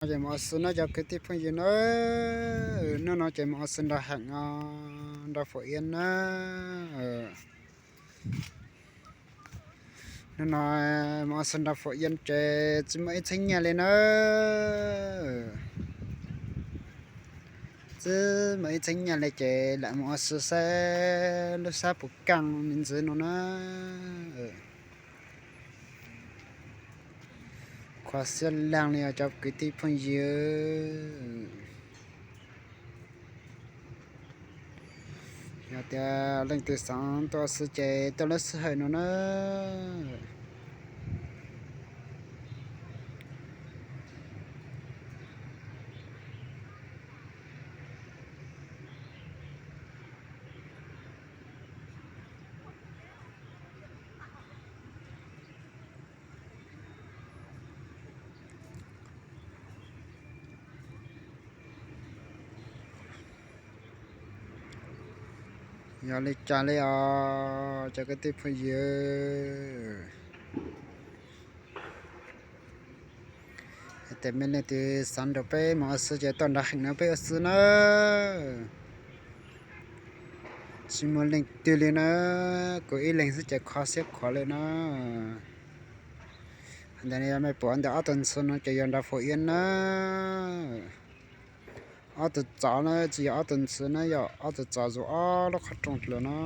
Ces mus ua si na cov kwv tij phooj ywg na, hnub no ces mus ua si nrog Heem os, nrog Fuam Iab na. Hnub no mus ua si nrog Fuam Iab ces tsis muaj ib txheeb nyiaj li na. Tsis muaj ib txheeb nyiaj li ces lam mus ua si saib lub sab puas kaj me ntsis no na. Khuv xim leej li os cov kwv tij phooj ywg. Yog tias leej twg xav tuaj ua si ces tuaj lub sij hawm no na. Yog li cas li os cov kwv tij phooj ywg. Yog tias muaj leej twg xav nrog peb mus ua si ces tuaj nrog Heem no peb ua si na. Tsis muaj leej twg li na, kuv ib leeg xwb ces kho siab khuav li na. Ntawm no yog mej pum ntawm ob tug ntxhw no ces yog nrog Fuam Iab na. Ob tug tsov na tsis yog ob tug ntxhw na, yog ob tug tsov zuv ob lub qhov rooj dlua na.